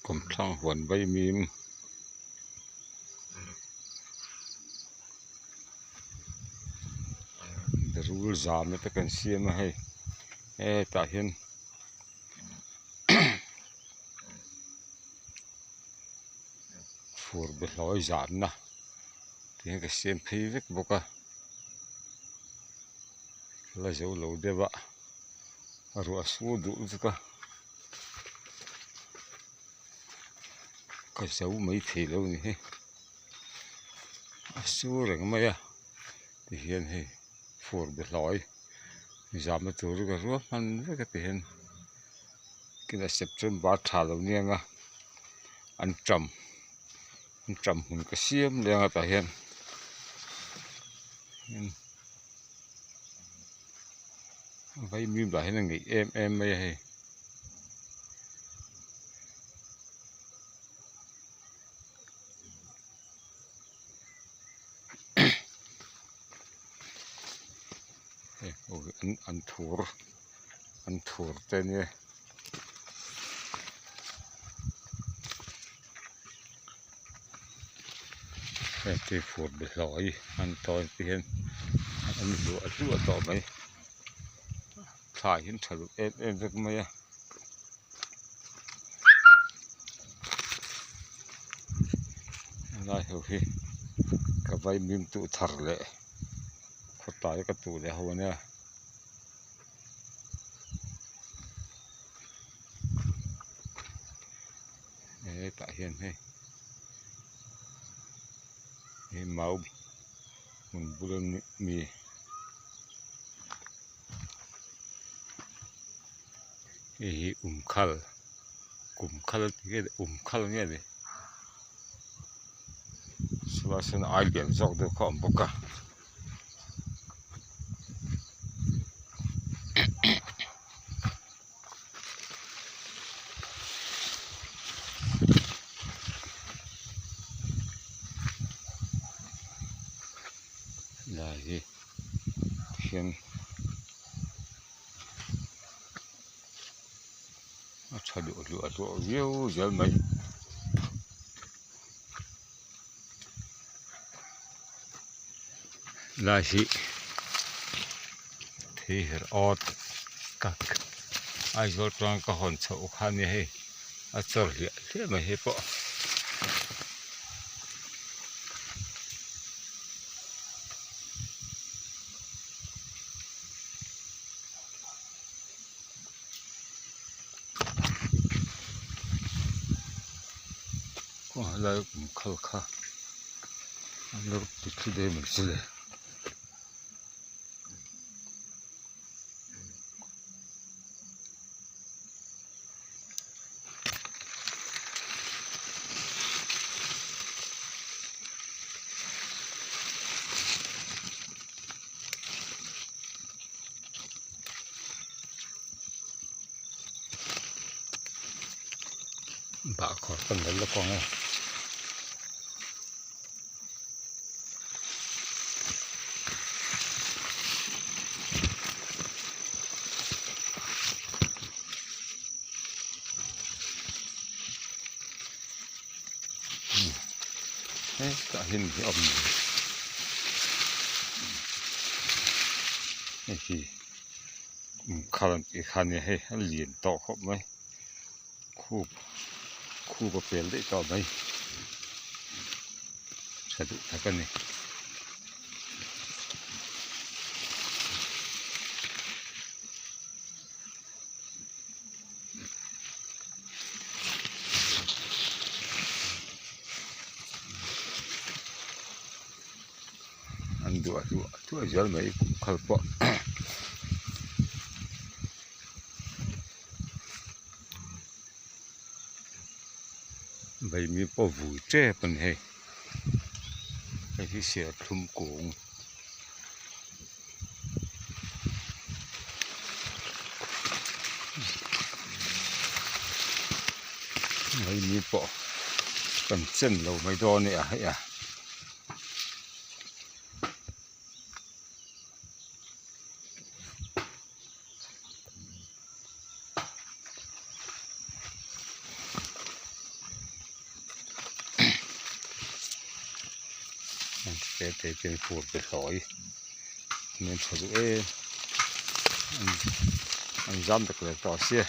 Kawmthlang huan vaimim berul zam te kan siam a hei hetah hian fur behlawi zamna ti hian ka siam phei vek bawk a la zo lo deuh a ruah sur duh vek a. Ka zo mai thei lo ni hi a sur reng mai a tihian hei fur behlawi zamna tur hi ka rual hman vek a tihian kinah september tha lo niang a an tam an tam hmun ka siam leng a tah hian. Vaimim lah hian a ngeih em em mai a hei. Hei ho hi an an thur an thur te ania. Heng te fur behlawi an tawn te hian an hluah hluah tawh mai thlai hi an tha duh em em vek mai a helai ho hi ka vaimim tuh thar leh khawtlai ka tuh leh ho ania. Hetah hian hei hei mau hmun bula mi hei hi umkhal kumkhal nge umkhal nge ni sawlai sawn ai lian zawk deuh kha a awm bawk a. Lai hi tikhian a tha duh hluah hluah viau zel mai. Lai hi thei herh awt tak Aizawl tang ka hawn chhoh kha ania hei a chawr hliah hliah mai hei pawh. Kawng helai kum khal kha an lo ti thli daih mai chu le. Bahkhawr kan lo la kawng e. Hetah hian hi a awm hei hi Umkhal an tih kha ania hei a lian tawh khawp mai khup khup a pel daih tawh mai tha duh tak a ni. An duah hluah hluah zel mai kumkhal pawh vaimim pawh vui tep a ni hei hei hi serthlum kung. Vaimim pawh kan chen lo mai dawn a ni a hei a. Tete ten fur behlawi an tha duh em an zam bek lo tawh a si.